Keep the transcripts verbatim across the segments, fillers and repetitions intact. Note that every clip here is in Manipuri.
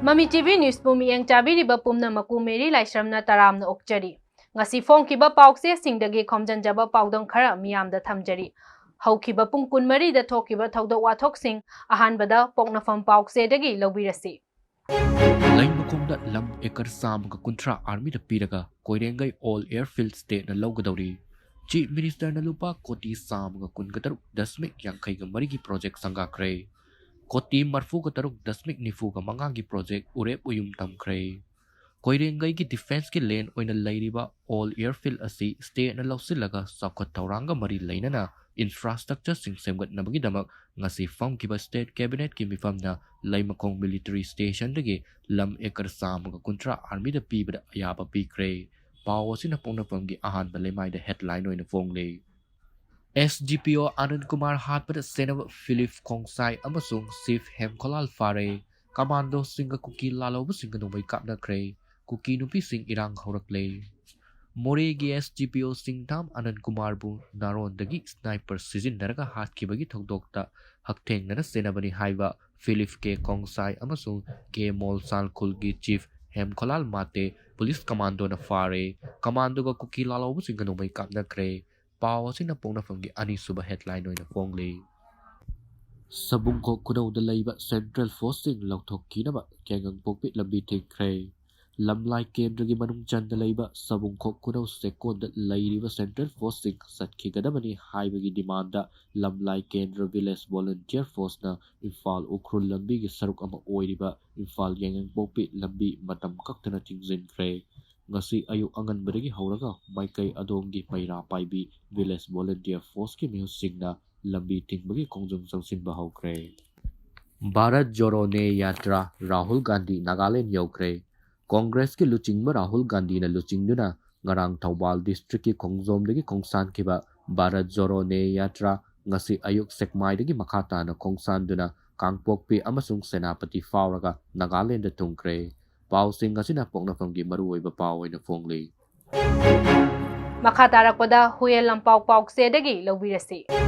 ꯃꯃꯤ ꯇꯤ ꯚꯤ ꯅ꯭ꯌꯨꯁꯄꯨ ꯃꯤꯠꯌꯦꯡ ꯆꯥꯕꯤꯔꯤꯕ ꯄꯨꯝꯅꯃꯛꯄꯨ ꯃꯦꯔꯤ ꯂꯥꯏꯁ꯭ꯔꯝꯅ ꯇꯔꯥꯝꯅ ꯑꯣꯛꯆꯔꯤ꯫ ꯉꯁꯤ ꯐꯣꯡꯈꯤꯕ ꯄꯥꯎꯆꯦꯁꯤꯡꯗꯒꯤ ꯈꯣꯝꯖꯤꯟꯖꯕ ꯄꯥꯎꯗꯝ ꯈꯔ ꯃꯤꯌꯥꯝꯗ ꯊꯝꯖꯔꯤ꯫ ꯍꯧꯈꯤꯕ ꯄꯨꯡ ꯀꯨꯟꯃꯔꯤꯗ ꯊꯣꯛꯈꯤꯕ ꯊꯧꯗꯣꯛ ꯋꯥꯊꯣꯛꯁꯤꯡ ꯑꯍꯥꯟꯕꯗ ꯄꯣꯛꯅꯐꯝ ꯄꯥꯎꯆꯦꯗꯒꯤ ꯂꯧꯕꯤꯔꯁꯤ꯫ ꯂꯩꯃꯈꯣꯡꯗ ꯂꯝ ꯑꯦꯀꯔ ꯆꯥꯝꯃꯒ ꯀꯨꯟꯊ꯭ꯔꯥ ꯑꯥꯔꯃꯤꯗ ꯄꯤꯔꯒ ꯀꯣꯏꯔꯦꯡꯒꯩ ꯑꯣꯜ ꯑꯦꯌꯔꯐꯤꯜꯗ ꯁ꯭ꯇꯦꯠꯅ ꯂꯧꯒꯗꯧꯔꯤ꯫ ꯆꯤꯐ ꯃꯤꯅꯤꯁꯇꯔꯅ ꯂꯨꯄꯥ ꯀꯣꯇꯤ ꯆꯥꯝꯃꯒ ꯀꯨꯟꯒ ꯇꯔꯨꯛ ꯗꯁꯃꯤꯛ ꯌꯥꯡꯈꯩꯒ ꯃꯔꯤꯒꯤ ꯄ꯭ꯔꯣꯖꯦꯛ ꯁꯪꯒꯥꯈ꯭ꯔꯦ꯫ ꯀꯣꯇꯤ ꯃꯔꯐꯨꯒ ꯇꯔꯨꯛ ꯗꯁꯃꯤꯛ ꯅꯤꯐꯨꯒ ꯃꯉꯥꯒꯤ ꯄ꯭ꯔꯣꯖꯦꯛ ꯎꯔꯦꯞ ꯎꯌꯨꯝ ꯇꯝꯈ꯭ꯔꯦ꯫ ꯀꯣꯏꯔꯦꯡꯒꯩꯒꯤ ꯗꯤꯐꯦꯟꯁꯀꯤ ꯂꯦꯟ ꯑꯣꯏꯅ ꯂꯩꯔꯤꯕ ꯑꯣꯜ ꯑꯦꯌꯔꯐꯤꯜꯗ ꯑꯁꯤ ꯁ꯭ꯇꯦꯠꯅ ꯂꯧꯁꯤꯜꯂꯒ ꯆꯥꯎꯈꯠ ꯊꯧꯔꯥꯡꯒ ꯃꯔꯤ ꯂꯩꯅꯅ ꯏꯟꯐ꯭ꯔꯥꯁ꯭ꯇ꯭ꯔꯛꯆꯔꯁꯤꯡ ꯁꯦꯝꯒꯠꯅꯕꯒꯤꯗꯃꯛ ꯉꯁꯤ ꯐꯝꯈꯤꯕ ꯁ꯭ꯇꯦꯠ ꯀꯦꯕꯤꯅꯦꯠꯀꯤ ꯃꯤꯐꯝꯅ ꯂꯩꯃꯈꯣꯡ ꯃꯤꯂꯤꯇꯔꯤ ꯁ꯭ꯇꯦꯁꯟꯗꯒꯤ ꯂꯝ ꯑꯦꯀꯔ ꯆꯥꯝꯃꯒ ꯀꯨꯟꯊ꯭ꯔꯥ ꯑꯥꯔꯃꯤꯗ ꯄꯤꯕꯗ ꯑꯌꯥꯕ ꯄꯤꯈ꯭ꯔꯦ꯫ ꯄꯥꯎ ꯑꯁꯤꯅ ꯄꯣꯛꯅꯐꯝꯒꯤ ꯑꯍꯥꯟꯕ ꯂꯩꯃꯥꯏꯗ ꯍꯦꯗꯂꯥꯏꯟ ꯑꯣꯏꯅ ꯐꯣꯡꯂꯤ꯫ ꯑꯦꯁ ꯗꯤ ꯄꯤ ꯑꯣ ꯑꯅꯟ ꯀꯨꯃꯥꯔ ꯍꯥꯠꯄꯗ ꯁꯦꯟꯅꯕ ꯐꯤꯂꯤꯞ ꯈꯣꯡꯁꯥꯏ ꯑꯃꯁꯨꯡ ꯆꯤꯐ ꯍꯦꯝꯈꯣꯂꯥꯜ ꯐꯥꯔꯦ꯫ ꯀꯃꯥꯟꯗꯣꯁꯤꯡꯒ ꯀꯨꯀꯤ ꯂꯥꯜꯍꯧꯕꯁꯤꯡꯒ ꯅꯣꯡꯃꯩ ꯀꯥꯞꯅꯈ꯭ꯔꯦ꯫ ꯀꯨꯀꯤ ꯅꯨꯄꯤꯁꯤꯡ ꯏꯔꯥꯡ ꯍꯧꯔꯛꯂꯦ꯫ ꯃꯣꯔꯦꯒꯤ ꯑꯦꯁ ꯗꯤ ꯄꯤ ꯑꯣ ꯁꯤꯡꯊꯥꯝ ꯑꯅꯟ ꯀꯨꯃꯥꯔꯕꯨ ꯅꯥꯔꯣꯟꯗꯒꯤ ꯁ꯭ꯅꯥꯏꯄꯔ ꯁꯤꯖꯤꯟꯅꯔꯒ ꯍꯥꯠꯈꯤꯕꯒꯤ ꯊꯧꯗꯣꯛꯇ ꯍꯛꯊꯦꯡꯅꯅ ꯆꯦꯟꯅꯕꯅꯤ ꯍꯥꯏꯕ ꯐꯤꯂꯤꯞ ꯀꯦ ꯈꯣꯡꯁꯥꯏ ꯑꯃꯁꯨꯡ ꯀꯦ ꯃꯣꯜꯁꯥꯜ ꯈꯨꯜꯒꯤ ꯆꯤꯐ ꯍꯦꯝꯈꯣꯂꯥꯜ ꯃꯥꯇꯦ ꯄꯨꯂꯤꯁ ꯀꯃꯥꯟꯗꯣꯅ ꯐꯥꯔꯦ꯫ ꯀꯃꯥꯟꯗꯣꯒ ꯀꯨꯀꯤ ꯂꯥꯜꯍꯧꯕꯁꯤꯡꯒ ꯅꯣꯡꯃꯩ ꯀꯥꯞꯅꯈ꯭ꯔꯦ꯫ ꯄꯥꯎ ꯑꯁꯤꯅ ꯄꯣꯛꯅꯐꯝꯒꯤ ꯑꯅꯤꯁꯨꯕ ꯍꯦꯗꯂꯥꯏꯟ ꯑꯣꯏꯅ ꯐꯣꯡꯂꯤ꯫ ꯁꯕꯨꯡꯈꯣꯛ ꯈꯨꯅꯧꯗ ꯂꯩꯕ ꯁꯦꯟꯇ꯭ꯔꯦꯜ ꯐꯣꯔꯁꯁꯤꯡ ꯂꯧꯊꯣꯛꯈꯤꯅꯕ ꯌꯥꯏꯉꯪꯄꯣꯛꯄꯤ ꯂꯝꯕꯤ ꯊꯤꯡꯈ꯭ꯔꯦ꯫ ꯂꯝꯂꯥꯏ ꯀꯦꯟꯗ꯭ꯔꯒꯤ ꯃꯅꯨꯡ ꯆꯟꯅ ꯂꯩꯕ ꯁꯕꯨꯡꯈꯣꯛ ꯈꯨꯅꯧ ꯆꯦꯛꯀꯣꯟꯗ ꯂꯩꯔꯤꯕ ꯁꯦꯟꯇ꯭ꯔꯦꯜ ꯐꯣꯔꯁꯁꯤꯡ ꯆꯠꯈꯤꯒꯗꯕꯅꯤ ꯍꯥꯏꯕꯒꯤ ꯗꯤꯃꯥꯟꯗ ꯂꯝꯂꯥꯏ ꯀꯦꯟꯗ꯭ꯔ ꯚꯤꯂꯦꯖ ꯚꯣꯂꯨꯟꯇꯤꯌꯔ ꯐꯣꯔꯁꯅ ꯏꯝꯐꯥꯜ ꯎꯈ꯭ꯔꯨꯜ ꯂꯝꯕꯤꯒꯤ ꯁꯔꯨꯛ ꯑꯃ ꯑꯣꯏꯔꯤꯕ ꯏꯝꯐꯥꯜ ꯌꯥꯏꯉꯪꯄꯣꯛꯄꯤ ꯂꯝꯕꯤ ꯃꯇꯝ ꯀꯛꯇꯅ ꯊꯤꯡꯖꯤꯟꯈ꯭ꯔꯦ꯫ ꯉꯁꯤ ꯑꯌꯨꯛ ꯑꯉꯟꯕꯗꯒꯤ ꯍꯧꯔꯒ ꯃꯥꯏꯀꯩ ꯑꯗꯣꯝꯒꯤ ꯃꯩꯔꯥ ꯄꯥꯏꯕꯤ ꯚꯤꯂꯦꯖ ꯚꯣꯂꯨꯟꯇꯤꯌꯔ ꯐꯣꯔꯁꯀꯤ ꯃꯤꯍꯨꯠꯁꯤꯡꯅ ꯂꯝꯕꯤ ꯊꯤꯡꯕꯒꯤ ꯈꯣꯡꯖꯪ ꯆꯪꯁꯤꯟꯕ ꯍꯧꯈ꯭ꯔꯦ꯫ ꯚꯥꯔꯠ ꯖꯣꯔꯣ ꯅ꯭ꯌꯥꯌ ꯌꯥꯇ꯭ꯔꯥ ꯔꯥꯍꯨꯜ ꯒꯥꯟꯙꯤ ꯅꯥꯒꯥꯂꯦꯟ ꯌꯧꯈ꯭ꯔꯦ꯫ ꯀꯣꯡꯒ꯭ꯔꯦꯁꯀꯤ ꯂꯨꯆꯤꯡꯕ ꯔꯥꯍꯨꯜ ꯒꯥꯟꯙꯤꯅ ꯂꯨꯆꯤꯡꯗꯨꯅ ꯉꯔꯥꯡ ꯊꯧꯕꯥꯜ ꯗꯤꯁꯇ꯭ꯔꯤꯛꯀꯤ ꯈꯣꯡꯖꯣꯝꯗꯒꯤ ꯈꯣꯡꯁꯥꯟꯈꯤꯕ ꯚꯥꯔꯠ ꯖꯣꯔꯣ ꯅ꯭ꯌꯥꯌ ꯌꯥꯇ꯭ꯔꯥ ꯉꯁꯤ ꯑꯌꯨꯛ ꯁꯦꯛꯃꯥꯏꯗꯒꯤ ꯃꯈꯥ ꯇꯥꯅ ꯈꯣꯡꯁꯥꯟꯗꯨꯅ ꯀꯥꯡꯄꯣꯛꯄꯤ ꯑꯃꯁꯨꯡ ꯁꯦꯅꯥꯄꯇꯤ ꯐꯥꯎꯔꯒ ꯅꯥꯒꯥꯂꯦꯟꯗ ꯊꯨꯡꯈ꯭ꯔꯦ꯫ ꯄꯥꯎꯁꯤꯡ ꯑꯁꯤꯅ ꯄꯣꯛꯅꯐꯝꯒꯤ ꯃꯔꯨꯑꯣꯏꯕ ꯄꯥꯎ ꯑꯣꯏꯅ ꯐꯣꯡꯂꯤ꯫ ꯃꯈꯥ ꯇꯥꯔꯛꯄꯗ ꯍꯨꯌꯦꯟ ꯂꯥꯟꯄꯥꯎ ꯄꯥꯎꯆꯦꯗꯒꯤ ꯂꯧꯕꯤꯔꯁꯤ꯫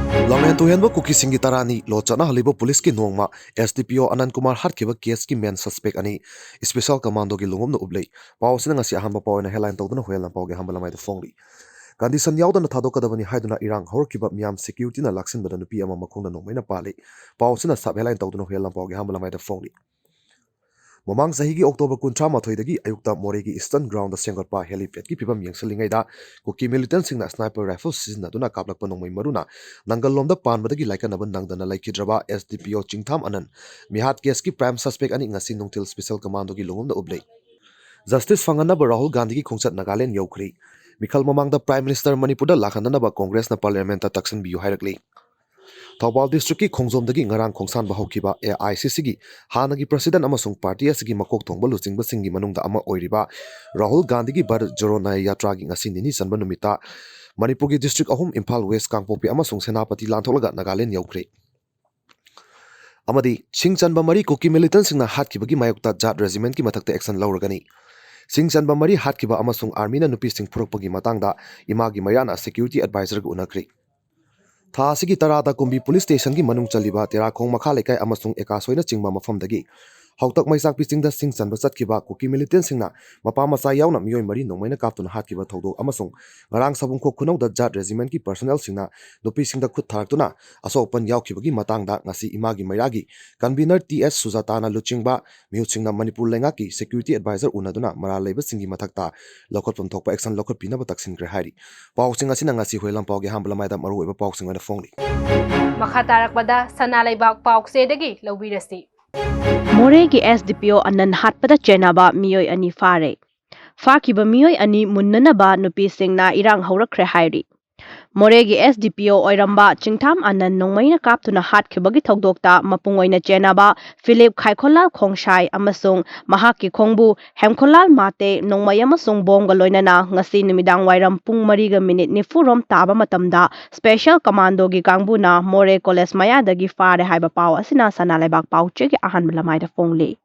ꯂꯝꯍꯦꯟ ꯇꯨꯍꯦꯟꯕ ꯀꯨꯀꯤꯁꯤꯡꯒꯤ ꯇꯔꯥꯅꯤ ꯂꯣꯠ ꯆꯠꯅꯍꯜꯂꯤꯕ ꯄꯨꯂꯤꯁꯀꯤ ꯅꯣꯡꯃ, ꯑꯦꯁ ꯗꯤ ꯄꯤ ꯑꯣ ꯑꯅꯟ ꯀꯨꯃꯥꯔ ꯍꯥꯠꯈꯤꯕ ꯀꯦꯁꯀꯤ ꯃꯦꯟ ꯁꯁꯄꯦꯛ ꯑꯅꯤ, ꯏꯁꯄꯦꯁꯦꯜ ꯀꯃꯥꯟꯗꯣꯒꯤ ꯂꯣꯡꯉꯨꯞꯅ ꯎꯞꯂꯦ꯫ ꯄꯥꯎ ꯑꯁꯤꯅ ꯉꯁꯤ ꯑꯍꯥꯟꯕ ꯄꯥꯎ ꯑꯣꯏꯅ ꯍꯦꯗꯂꯥꯏꯟ ꯇꯧꯗꯨꯅ ꯍꯨꯌꯦꯟ ꯂꯥꯟꯄꯥꯎꯒꯤ ꯑꯍꯥꯟꯕ ꯂꯃꯥꯏꯗ ꯐꯣꯡꯂꯤ꯫ ꯀꯟꯗꯤꯁꯟ ꯌꯥꯎꯗꯅ ꯊꯥꯗꯣꯛꯀꯗꯕꯅꯤ ꯍꯥꯏꯗꯨꯅ ꯏꯔꯥꯡ ꯍꯧꯔꯛꯈꯤꯕ ꯃꯤꯌꯥꯝ ꯁꯦꯀ꯭ꯌꯨꯔꯤꯇꯤꯅ ꯂꯥꯛꯁꯤꯟꯕꯗ ꯅꯨꯄꯤ ꯑꯃ ꯃꯈꯣꯡꯅ ꯅꯣꯡꯃꯩꯅ ꯄꯥꯜꯂꯤ꯫ ꯄꯥꯎ ꯑꯁꯤꯅ ꯁꯕ ꯍꯦꯗꯂꯥꯏꯟ ꯇꯧꯗꯨꯅ ꯍꯨꯌꯦꯟ ꯂꯥꯟꯄꯥꯎꯒꯤ ꯑꯍꯥꯟꯕ ꯂꯃꯥꯏꯗ ꯐꯣꯡꯂꯤ꯫ ꯃꯃꯥꯡ ꯆꯍꯤꯒꯤ ꯑꯣꯛꯇꯣꯕꯔ ꯀꯨꯟꯊ꯭ꯔꯥ ꯃꯥꯊꯣꯏꯗꯒꯤ ꯑꯌꯨꯛꯇ ꯃꯣꯔꯦꯒꯤ ꯏꯁꯇꯔꯟ ꯒ꯭ꯔꯥꯎꯟꯗ ꯁꯦꯝꯒꯠꯄ ꯍꯦꯂꯤꯄꯦꯗꯀꯤ ꯐꯤꯕꯝ ꯌꯦꯡꯁꯤꯜꯂꯤꯉꯩꯗ ꯀꯨꯀꯤ ꯃꯤꯂꯤꯇꯦꯟꯁꯤꯡꯅ ꯁ꯭ꯅꯥꯏꯄꯔ ꯔꯥꯏꯐꯜ ꯁꯤꯖꯤꯟꯅꯗꯨꯅ ꯀꯥꯞꯂꯛꯄ ꯅꯣꯡꯃꯩ ꯃꯔꯨꯅ ꯅꯪꯒꯜꯂꯣꯝꯗ ꯄꯥꯟꯕꯗꯒꯤ ꯂꯥꯏꯀꯠꯅꯕ ꯅꯪꯗꯅ ꯂꯩꯈꯤꯗ꯭ꯔꯕ ꯑꯦꯁ ꯗꯤ ꯄꯤ ꯑꯣ ꯆꯤꯡꯊꯥꯝ ꯑꯅꯟ ꯃꯤꯍꯥꯠ ꯀꯦꯁꯀꯤ ꯄ꯭ꯔꯥꯏꯝ ꯁꯁꯄꯦꯛ ꯑꯅꯤ ꯉꯁꯤ ꯅꯨꯡꯊꯤꯜ ꯏꯁꯄꯦꯁꯦꯜ ꯀꯃꯥꯟꯗꯣꯒꯤ ꯂꯣꯡꯉꯨꯞꯅ ꯎꯞꯂꯦ꯫ ꯖꯁꯇꯤꯁ ꯐꯪꯍꯟꯅꯕ ꯔꯥꯍꯨꯜ ꯒꯥꯟꯙꯤꯒꯤ ꯈꯣꯡꯆꯠ ꯅꯥꯒꯥꯂꯦꯟ ꯌꯧꯈ꯭ꯔꯦ꯫ ꯃꯤꯈꯜ ꯃꯃꯥꯡꯗ ꯄ꯭ꯔꯥꯏꯝ ꯃꯤꯅꯤꯁꯇꯔ ꯃꯅꯤꯄꯨꯔꯗ ꯂꯥꯛꯍꯟꯗꯅꯕ ꯀꯣꯡꯒ꯭ꯔꯦꯁꯅ ꯄꯥꯔꯂꯤꯌꯥꯃꯦꯟꯠꯇ ꯇꯛꯁꯤꯟꯕꯤꯌꯨ ꯍꯥꯏꯔꯛꯂꯤ꯫ ꯊꯧꯕꯥꯜ ꯗꯤꯁꯇ꯭ꯔꯤꯛꯀꯤ ꯈꯣꯡꯖꯣꯝꯗꯒꯤ ꯉꯔꯥꯡ ꯈꯣꯡꯁꯥꯟꯕ ꯍꯧꯈꯤꯕ ꯑꯦ ꯑꯥꯏ ꯁꯤ ꯁꯤꯒꯤ ꯍꯥꯟꯅꯒꯤ ꯄ꯭ꯔꯁꯤꯗꯦꯟꯠ ꯑꯃꯁꯨꯡ ꯄꯥꯔꯇꯤ ꯑꯁꯤꯒꯤ ꯃꯀꯣꯛ ꯊꯣꯡꯕ ꯂꯨꯆꯤꯡꯕꯁꯤꯡꯒꯤ ꯃꯅꯨꯡꯗ ꯑꯃ ꯑꯣꯏꯔꯤꯕ ꯔꯥꯍꯨꯜ ꯒꯥꯟꯙꯤꯒꯤ ꯚꯥꯔꯠ ꯖꯣꯔꯣ ꯅ꯭ꯌꯥꯌ ꯌꯥꯇ꯭ꯔꯥꯒꯤ ꯉꯁꯤ ꯅꯤꯅꯤ ꯆꯟꯕ ꯅꯨꯃꯤꯠꯇ ꯃꯅꯤꯄꯨꯔꯒꯤ ꯗꯤꯁꯇ꯭ꯔꯤꯛ ꯑꯍꯨꯝ, ꯏꯝꯐꯥꯜ ꯋꯦꯁ, ꯀꯥꯡꯄꯣꯛꯄꯤ ꯑꯃꯁꯨꯡ ꯁꯦꯅꯥꯄꯇꯤ ꯂꯥꯟꯊꯣꯛꯂꯒ ꯅꯥꯒꯥꯂꯦꯟ ꯌꯧꯈ꯭ꯔꯦ꯫ ꯑꯃꯗꯤ ꯁꯤꯡ ꯆꯟꯕ ꯃꯔꯤ ꯀꯨꯀꯤ ꯃꯤꯂꯤꯇꯦꯟꯠꯁꯤꯡꯅ ꯍꯥꯠꯈꯤꯕꯒꯤ ꯃꯥꯌꯣꯛꯇ ꯖꯥꯠ ꯔꯦꯖꯤꯃꯦꯟꯠꯀꯤ ꯃꯊꯛꯇ ꯑꯦꯛꯁꯟ ꯂꯧꯔꯒꯅꯤ꯫ ꯁꯤꯡ ꯆꯟꯕ ꯃꯔꯤ ꯍꯥꯠꯈꯤꯕ ꯑꯃꯁꯨꯡ ꯑꯥꯔꯃꯤꯅ ꯅꯨꯄꯤꯁꯤꯡ ꯐꯨꯔꯛꯄꯒꯤ ꯃꯇꯥꯡꯗ ꯏꯃꯥꯒꯤ ꯃꯩꯔꯥꯅ ꯁꯦꯀ꯭ꯌꯨꯔꯤꯇꯤ ꯑꯦꯗꯚꯥꯏꯖꯔꯒ ꯎꯅꯈ꯭ꯔꯦ꯫ ꯊꯥ ꯑꯁꯤꯒꯤ ꯇꯔꯥꯗ ꯀꯨꯝꯕꯤ ꯄꯨꯂꯤꯁ ꯁ꯭ꯇꯦꯁꯟꯒꯤ ꯃꯅꯨꯡ ꯆꯜꯂꯤꯕ ꯇꯦꯔꯥꯈꯣꯡ ꯃꯈꯥ ꯂꯩꯀꯥꯏ ꯑꯃꯁꯨꯡ ꯑꯦꯀꯥꯁꯣꯏꯅꯆꯤꯡꯕ ꯃꯐꯝꯗꯒꯤ ꯍꯥꯎꯇꯛ ꯃꯩꯆꯥꯛꯄꯤ ꯆꯤꯡꯗ ꯁꯤꯡ ꯆꯟꯕ ꯆꯠꯈꯤꯕ ꯀꯨꯀꯤ ꯃꯤꯂꯤꯇꯦꯟꯠꯁꯤꯡꯅ ꯃꯄꯥ ꯃꯆꯥ ꯌꯥꯎꯅ ꯃꯤꯑꯣꯏ ꯃꯔꯤ ꯅꯣꯡꯃꯩꯅ ꯀꯥꯞꯇꯨꯅ ꯍꯥꯠꯈꯤꯕ ꯊꯧꯗꯣꯛ ꯑꯃꯁꯨꯡ ꯉꯔꯥꯡ ꯁꯥꯕꯨꯡꯈꯣꯛ ꯈꯨꯅꯧꯗ ꯖꯥꯠ ꯔꯦꯖꯤꯃꯦꯟꯠꯀꯤ ꯄꯔꯁꯅꯦꯜꯁꯤꯡꯅ ꯅꯨꯄꯤꯁꯤꯡꯗ ꯈꯨꯠ ꯊꯥꯔꯛꯇꯨꯅ ꯑꯁꯣꯛ ꯑꯄꯟ ꯌꯥꯎꯈꯤꯕꯒꯤ ꯃꯇꯥꯡꯗ ꯉꯁꯤ ꯏꯃꯥꯒꯤ ꯃꯩꯔꯥꯒꯤ ꯀꯟꯚꯤꯅꯔ ꯇꯤ ꯑꯦꯁ ꯁꯨꯖꯥꯇꯥꯅ ꯂꯨꯆꯤꯡꯕ ꯃꯤꯍꯨꯠꯁꯤꯡꯅ ꯃꯅꯤꯄꯨꯔ ꯂꯩꯉꯥꯛꯀꯤ ꯁꯦꯀ꯭ꯌꯨꯔꯤꯇꯤ ꯑꯦꯗꯚꯥꯏꯖꯔ ꯎꯅꯗꯨꯅ ꯃꯔꯥꯜ ꯂꯩꯕꯁꯤꯡꯒꯤ ꯃꯊꯛꯇ ꯂꯧꯈꯠꯐꯝ ꯊꯣꯛꯄ ꯑꯦꯛꯁꯟ ꯂꯧꯈꯠꯄꯤꯅꯕ ꯇꯛꯁꯤꯟꯈ꯭ꯔꯦ ꯍꯥꯏꯔꯤ꯫ ꯄꯥꯎꯁꯤꯡ ꯑꯁꯤꯅ ꯉꯁꯤ ꯍꯨꯌꯦꯟ ꯂꯥꯟꯄꯥꯎꯒꯤ ꯑꯍꯥꯟꯕ ꯂꯃꯥꯏꯗ ꯃꯔꯨꯑꯣꯏꯕ ꯄꯥꯎꯁꯤꯡ ꯑꯣꯏꯅ ꯐꯣꯡꯂꯤ꯫ ꯃꯈꯥ ꯇꯥꯔꯛꯄꯗ ꯁꯅꯥ ꯂꯩꯕꯥꯛ ꯄꯥꯎꯆꯦꯗꯒꯤ ꯂꯧꯕꯤꯔꯁꯤ꯫ ꯃꯣꯔꯦꯒꯤ ꯑꯦꯁ ꯗꯤ ꯄꯤ ꯑꯣ ꯑꯅꯟ ꯍꯥꯠꯄꯗ ꯆꯦꯟꯅꯕ ꯃꯤꯑꯣꯏ ꯑꯅꯤ ꯐꯥꯔꯦ꯫ ꯐꯥꯈꯤꯕ ꯃꯤꯑꯣꯏ ꯑꯅꯤ ꯃꯨꯟꯅꯅꯕ ꯅꯨꯄꯤꯁꯤꯡꯅ ꯏꯔꯥꯡ ꯍꯧꯔꯛꯈ꯭ꯔꯦ ꯍꯥꯏꯔꯤ꯫ ꯃꯣꯔꯦꯒꯤ ꯑꯦꯁ ꯗꯤ ꯄꯤ ꯑꯣ ꯑꯣꯏꯔꯝꯕ ꯆꯤꯡꯊꯥꯝ ꯑꯅꯟ ꯅꯣꯡꯃꯩꯅ ꯀꯥꯞꯇꯨꯅ ꯍꯥꯠꯈꯤꯕꯒꯤ ꯊꯧꯗꯣꯛꯇ ꯃꯄꯨꯡ ꯑꯣꯏꯅ ꯆꯦꯟꯅꯕ ꯐꯤꯂꯤꯞ ꯈꯥꯏꯈꯣꯂꯥꯜ ꯈꯣꯡꯁꯥꯏ ꯑꯃꯁꯨꯡ ꯃꯍꯥꯛꯀꯤ ꯈꯣꯡꯕꯨ ꯍꯦꯝꯈꯣꯂꯥꯜ ꯃꯥꯇꯦ ꯅꯣꯡꯃꯩ ꯑꯃꯁꯨꯡ ꯕꯣꯝꯒ ꯂꯣꯏꯅꯅ ꯉꯁꯤ ꯅꯨꯃꯤꯗꯥꯡ ꯋꯥꯏꯔꯝ ꯄꯨꯡ ꯃꯔꯤꯒ ꯃꯤꯅꯤꯠ ꯅꯤꯐꯨ ꯔꯣꯝ ꯇꯥꯕ ꯃꯇꯝꯗ ꯁ꯭ꯄꯦꯁꯦꯜ ꯀꯃꯥꯟꯗꯣꯒꯤ ꯀꯥꯡꯕꯨꯅ ꯃꯣꯔꯦ ꯀꯣꯂꯦꯖ ꯃꯌꯥꯗꯒꯤ ꯐꯥꯔꯦ ꯍꯥꯏꯕ ꯄꯥꯎ ꯑꯁꯤꯅ ꯁꯅꯥ ꯂꯩꯕꯥꯛ ꯄꯥꯎꯆꯦꯒꯤ ꯑꯍꯥꯟꯕ ꯂꯃꯥꯏꯗ ꯐꯣꯡꯂꯤ꯫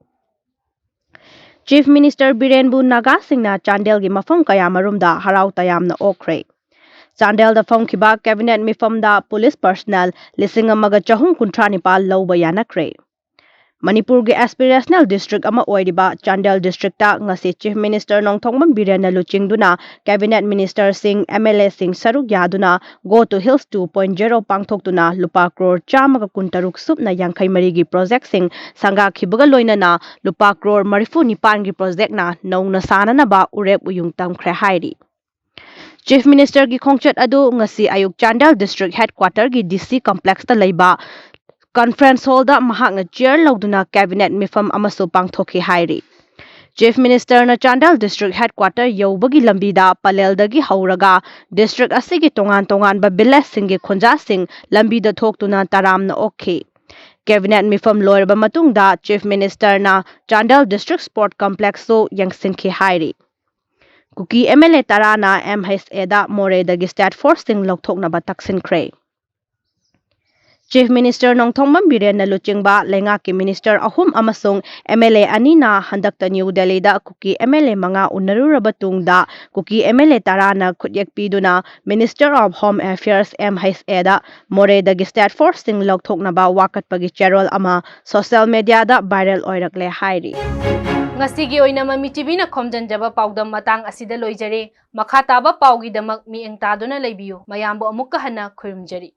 Chief Minister ꯕꯤꯔꯦꯟꯕꯨ ꯅꯥꯒꯥꯁꯤꯡꯅ ꯆꯥꯟꯗꯦꯜꯒꯤ ꯃꯐꯝ ꯀꯌꯥꯃꯔꯨꯝꯗ ꯍꯔꯥꯎ ꯇꯌꯥꯝꯅ ꯑꯣꯛꯈ꯭ꯔꯦ꯫ ꯆꯥꯟꯗꯦꯜꯗ ꯐꯝꯈꯤꯕ cabinet ꯃꯤꯐꯝꯗ police personnel ꯂꯤꯁꯤꯡ ꯑꯃꯒ ꯆꯍꯨꯝ ꯀꯨꯟꯊ꯭ꯔꯥ ꯅꯤꯄꯥꯜ ꯂꯧꯕ ꯌꯥꯅꯈ꯭ꯔꯦ꯫ ꯃꯅꯤꯄꯨꯔꯒꯤ aspirational district ꯑꯃ ꯑꯣꯏꯔꯤꯕ ꯆꯥꯟꯗꯦꯜ districtꯇ ꯉꯁꯤ Chief Minister ꯅꯣꯡꯊꯣꯝꯕꯝ ꯕꯤꯔꯦꯟꯅ ꯂꯨꯆꯤꯡꯗꯨꯅ cabinet ministerꯁꯤꯡ, MLAꯁꯤꯡ ꯁꯔꯨꯛ ꯌꯥꯗꯨꯅ Go to Hills two point zero ꯄꯥꯡꯊꯣꯛꯇꯨꯅ ꯂꯨꯄꯥ ꯀ꯭ꯔꯣꯔ ꯆꯥꯝꯃꯒ ꯀꯨꯟꯇꯔꯨꯛ ꯁꯨꯞꯅ ꯌꯥꯡꯈꯩ ꯃꯔꯤꯒꯤ projectꯁꯤꯡ ꯁꯪꯒꯥꯈꯤꯕꯒ ꯂꯣꯏꯅꯅ ꯂꯨꯄꯥ ꯀ꯭ꯔꯣꯔ ꯃꯔꯤꯐꯨ ꯅꯤꯄꯥꯟꯒꯤ projectꯅ ꯅꯧꯅ ꯁꯥꯅꯅꯕ ꯎꯔꯦꯞ ꯎꯌꯨꯡ ꯇꯝꯈ꯭ꯔꯦ ꯍꯥꯏꯔꯤ꯫ Chief Ministerꯒꯤ ꯈꯣꯡꯆꯠ ꯑꯗꯨ ꯉꯁꯤ ꯑꯌꯨꯛ ꯆꯥꯟꯗꯦꯜ district headquarterꯒꯤ DC complexꯇ ꯂꯩꯕ conference hallꯗ ꯃꯍꯥꯛꯅ chair ꯂꯧꯗꯨꯅ cabinet ꯃꯤꯐꯝ ꯑꯃꯁꯨ ꯄꯥꯡꯊꯣꯛꯈꯤ ꯍꯥꯏꯔꯤ꯫ Chief Ministerꯅ ꯆꯥꯟꯗꯦꯜ district headquarter ꯌꯧꯕꯒꯤ ꯂꯝꯕꯤꯗ ꯄꯂꯦꯜꯗꯒꯤ ꯍꯧꯔꯒ district ꯑꯁꯤꯒꯤ ꯇꯣꯉꯥꯟ ꯇꯣꯉꯥꯟꯕ villageꯁꯤꯡꯒꯤ ꯈꯨꯟꯖꯥꯁꯤꯡ ꯂꯝꯕꯤꯗ ꯊꯣꯛꯇꯨꯅ ꯇꯔꯥꯝꯅ ꯑꯣꯛꯈꯤ꯫ Cabinet ꯃꯤꯐꯝ ꯂꯣꯏꯔꯕ ꯃꯇꯨꯡꯗ Chief Ministerꯅ ꯆꯥꯟꯗꯦꯜ district sport complexꯁꯨ ꯌꯦꯡꯁꯤꯟꯈꯤ ꯍꯥꯏꯔꯤ꯫ ꯀꯨꯀꯤ MLA ꯇꯔꯥꯅ MHAꯗ ꯃꯣꯔꯦꯗꯒꯤ state forceꯁꯤꯡ ꯂꯧꯊꯣꯛꯅꯕ ꯇꯛꯁꯤꯟꯈ꯭ꯔꯦ꯫ Chief Minister ꯅꯣꯡꯊꯣꯝꯕꯝ ꯕꯤꯔꯦꯟꯅ ꯂꯨꯆꯤꯡꯕ ꯂꯩꯉꯥꯛꯀꯤ minister ꯑꯍꯨꯝ ꯑꯃꯁꯨꯡ MLA ꯑꯅꯤꯅ ꯍꯟꯗꯛꯇ ꯅ꯭ꯌꯨ ꯗꯦꯜꯂꯤꯗ ꯀꯨꯀꯤ MLA ꯃꯉꯥ ꯎꯅꯔꯨꯔꯕ ꯇꯨꯡꯗ ꯀꯨꯀꯤ MLA ꯇꯔꯥꯅ ꯈꯨꯠꯌꯦꯛ ꯄꯤꯗꯨꯅ Minister of Home Affairs MHAꯗ ꯃꯣꯔꯦꯗꯒꯤ state forceꯁꯤꯡ ꯂꯧꯊꯣꯛꯅꯕ ꯋꯥꯀꯠꯄꯒꯤ ꯆꯦꯔꯣꯜ ꯑꯃ social mediaꯗ viral ꯑꯣꯏꯔꯛꯂꯦ ꯍꯥꯏꯔꯤ꯫ ꯉꯁꯤꯒꯤ ꯑꯣꯏꯅ ꯃꯃꯤ TVꯅ ꯈꯣꯝꯖꯤꯟꯖꯕ ꯄꯥꯎꯗꯝ ꯃꯇꯥꯡ ꯑꯁꯤꯗ ꯂꯣꯏꯖꯔꯦ꯫ ꯃꯈꯥ ꯇꯥꯕ ꯄꯥꯎꯒꯤꯗꯃꯛ ꯃꯤꯠꯌꯦꯡ ꯇꯥꯗꯨꯅ ꯂꯩꯕꯤꯌꯨ꯫ ꯃꯌꯥꯝꯕꯨ ꯑꯃꯨꯛꯀ ꯍꯟꯅ ꯈꯨꯔꯨꯝꯖꯔꯤ꯫